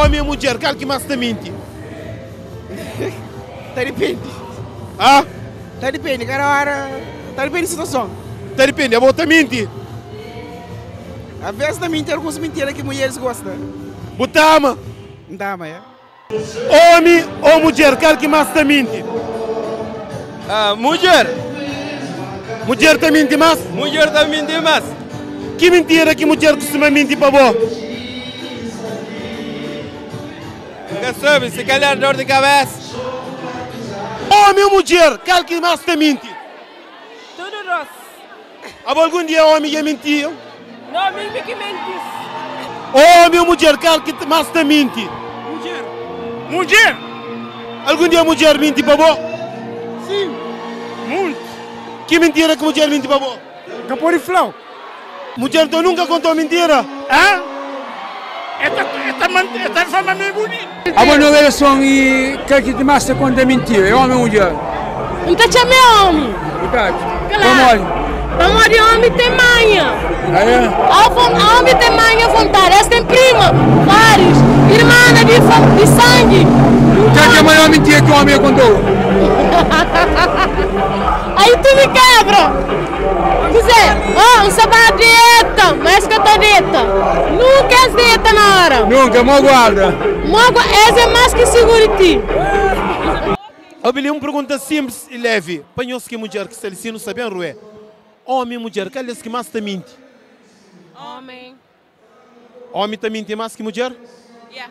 Omi ou mudjer, kal ki mas ta minti? Ta dipende. Ah? Ta dipende, kada ora ta dipende di situason. Ta dipende, abo ta minti? Aves ta minti alguns mintira ki mudjeris gosta. Bu ta ama? N ta ama, ya. Omi ou mudjer, kal ki mas ta minti? Mudjer. Mudjer ta minti mas? Mudjer ta minti mas. Ki mintira ki mudjer kustuma minti pa bo? N ka sabe, si kalhar dor di kabesa. Omi ou mudjer, kal ki mas ta minti? Tudu dos. Abo algun dia omi dja mintiu? No, mi mi ki mentis. Omi ou mudjer, kal ki mas ta minti? Mudjer. Mudjer! Algun dia mudjer minti pa bo? Sim, muntu. Ki mintira ki mudjer minti pa bo? N ka pode flau. Mudjer nton nunka kontou mintira? Hã? E ta, e ta mante, e ta fla ma mi é bunitu. Abo na relason i kal ki mas ta konta mintira, é omi ou mudjer? N ta txama é omi. Bu ta atxa? Klaru. Pamodi? Pamodi omi ten manha. Ah é? Omi ten manha vontadi. Es ten prima, várius, irmana di di sangi. Kal ki é maior mintira ki omi ja kontou? Aí tu me kebra. Kuzé? Oh, N sta ba deta, ma es ka ta deta. Nunka es deta na ora. Nunka, mo guarda. Mo gua, es é más ki siguru ti. Obi li un pergunta simplis i levi pa nhos ki mudjer ki sta li si nu sta ben rué. Omi i mudjer, kal des ki más ta minti? Omi. Omi ta minti más ki mudjer? Yeah.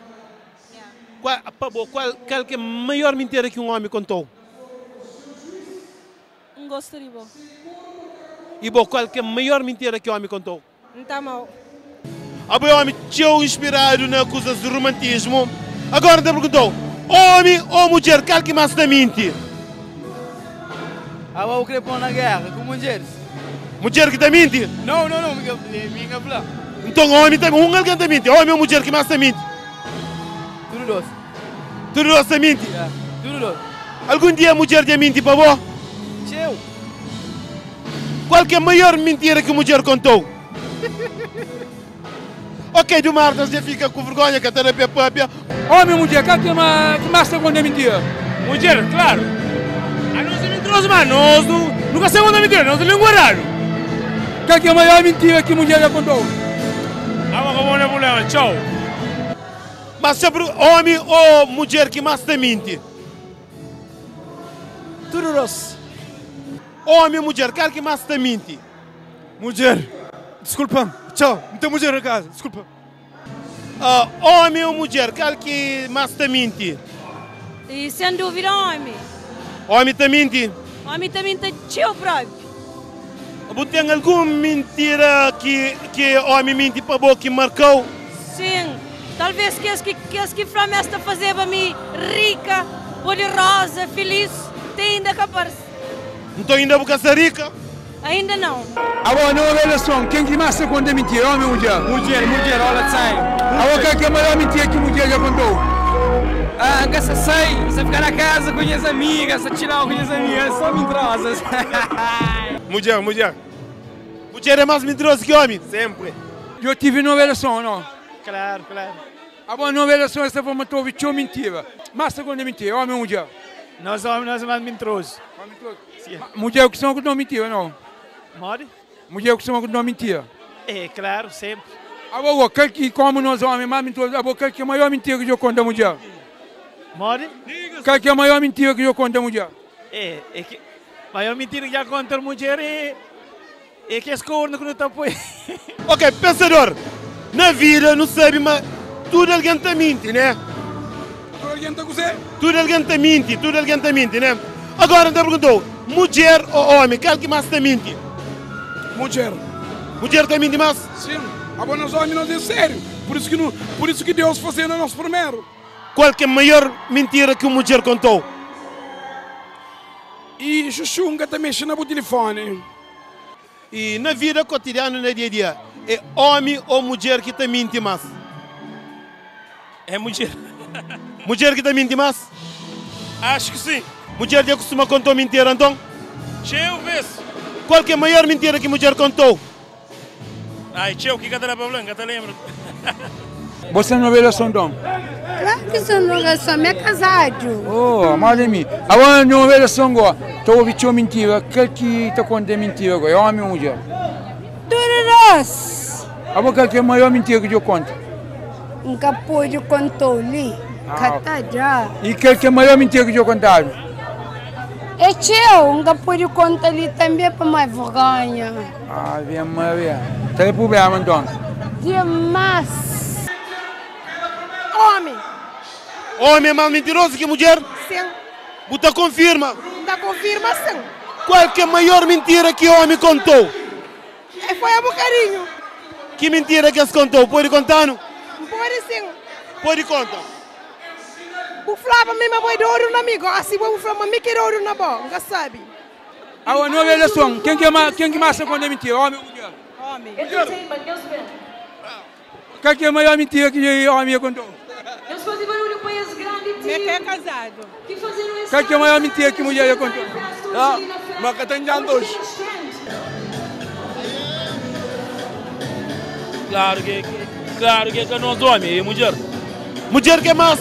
Kual, pa bo, kual, kal ki é maior mintira ki un omi kontou? N gosta di bo. I bo, kual ki é maior mintira ki omi kontou? N ta ama-u. Abo é omi txeu inspiradu na kuzas di romantismu. Agora N ta pergunta-u, omi ô mudjer, kal ki más ta minti? Abo bu kre pô-m na géra ku mudjeris? Mudjer ki ta minti? Nau, nau, nau, mi N ka fla. Nton, omi ta, un algen ta minti. Omi ô mudjer ki más ta minti? Tudu dos. Tudu dos ta minti? Ya, tudu dos. Algun dia mudjer dja minti pa bo? Txeu. Kual ki é maior mintira ki mudjer kontou? Ok, du Martas dja fika ku vergonha, ka ta da pe papia. Omi o mudjer, kal ki mas ta konta mintira? Mudjer, klaru. Anos é mintirozu, ma nos nu ka sa konta mintira, nos é linguaradu. Kal ki é maior mintira ki mudjer dja kontou? Abo ka bo na problema, txau. Mas sempre omi o mudjer ki mas ta minti? Tudu dos. Omi o mudjer, kal ki mas ta minti? Mudjer. Diskulpa-m. Txau. N ten mudjer na kaza. Diskulpa. Omi o mudjer, kal ki mas ta minti? E sen duvida omi. Omi ta minti? Omi ta minti txeu propi. Bu ten algun mintira ki ki omi minti pa bo ki marka-u? Sin. Talvês kes ki kes ki fla ma es ta fazeba mi rika, poderoza, filis, te inda ka parse. Nton inda bu ka sta rika? Ainda nau. Abo na un relason, ken ki más ta konta mintira, omi o mudjer? Mudjer, mudjer, all the time. Abo kal ki é maior mintira ki mudjer dja kontou? Ah, N ka sa sai, N sa fika na kaza ku nhas amigas, sa txilau ku nhas amigas, só mintrosas. Mudjer, mudjer. Mudjer é más mintirozu ki omi? Sempri. Djo tivi na un relason o nau? Klaru, klaru. Abo na un relason es ta fla ma ta obi txeu mintira. Más ta konta mintira, omi o mudjer? Nos omi, nos é más mintirozu. Mudjer kustuma konta mintira, nau? Modi? Mudjer kustuma konta mintira. É klaru, senpri. Abo go, kal ki, komu nos omi é más mintirozu, abo kal ki é maior mintira ki djo konta mudjer? Modi? Kal ki é maior mintira ki djo konta mudjer? É, é ki maior mintira ki dja konta mudjer é, é kes kornu ki nu ta poi. Ok, pensador, na vida nu sabe ma tudu algen ta minti, né? Tudu algen ta kuzê? Tudu algen ta minti, tudu algen ta minti, né? Agora N ta pergunta-u, mudjer ô ómi, kal ki más ta minti? Mudjer. Mudjer ta minti más? Sin. Abo nos ómi nos é sériu, pur isu ki nu, pur isu ki Deus faze-nu anos primeru. Kual ki é maior mintira ki un mudjer konta-u? I xuxu, N ka ta mexe na bu tilifoni. I na vida kotidianu, na dia-dia, é ómi ô mudjer ki ta minti más? É mudjer. Mudjer ki ta minti más? Acho ki sim. Mudjer dja kustuma konta-u mintira, nton? Txeu vês. Kual ki é maior mintira ki mudjer konta-u? Ai, txeu ki ka ta da pa fla, N ka ta lenbra. Bo sta na relason nton? Claro que sou numa relação, me é casado. Oh, mal de mim. Agora, numa relação agora, estou a ouvir teu mentira. Aquele que está contando mentira agora, é homem ou mulher? Todos. Agora, qual que é a maior mentira que eu conto? Nunca pude contar ali. Catada. E qual que é a maior mentira que eu contaram? É teu, nunca pude contar ali também para mais vergonha. Ah, vem, Maria. Tem problema, então? Demais. Homem. Homem é mais mentiroso que mulher? Sim. Buta confirma. Da confirma, sim. Qual que é a maior mentira que o homem contou? É, foi a bocadinho. Que mentira que se contou? Pode contar, não? Pode sim. Pode contar. O Flávio mesmo é de ouro na amigo. Assim, o Flávio me quer ouro na boca, nunca sabe. Agora, não relação. Quem que é quem que mais conta mentira? Homem ou mulher? Homem. Qual que é a maior mentira que o homem contou? Eles fazem barulho para esse grande time. Que é casado. Qual que é a maior mentira que a mulher contou? Ah, mas que tem já dois. Claro que é nós homem e mulher. Mulher que é mais.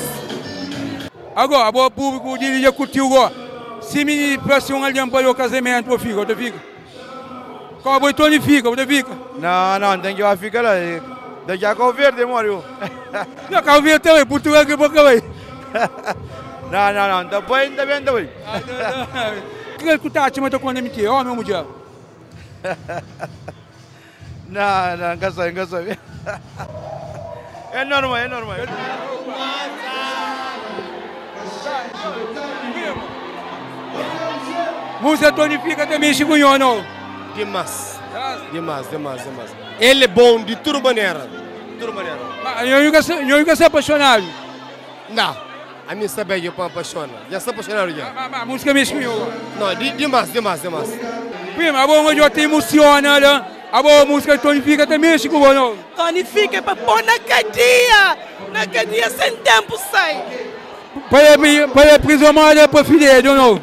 Agora, o público de já curtiu agora. Se me próximo alguém para o casamento, eu fico, eu fico. Qual o Tony fica, eu fica. Não, não, tem que ir ficar lá. Daqui a Cabo Verde, moro. Não, Cabo Verde também, Portugal que pouco vai. Não, não, não, tá bem, tá bem, tá bem. Que que tá te matando quando mentira, homem ou mulher? Não, não, não sei, não sei. É normal, é normal. Música Tony fica também chikunho, não? Demais. Demais, demais, demais. Ele é bom de toda maneira. De toda maneira. Mas eu nunca se apaixonado. Não. A mim sabe que eu apaixono. Já se apaixonaram já. Mas a música me chikunho. Não, demais, demais, demais. Prima, a boa eu te emociona, né? A boa música Tony fica também chikunho, não? Tony fica para pôr na cadeia. Na cadeia sem tempo sai. Para a prisão, mas é para filho, não?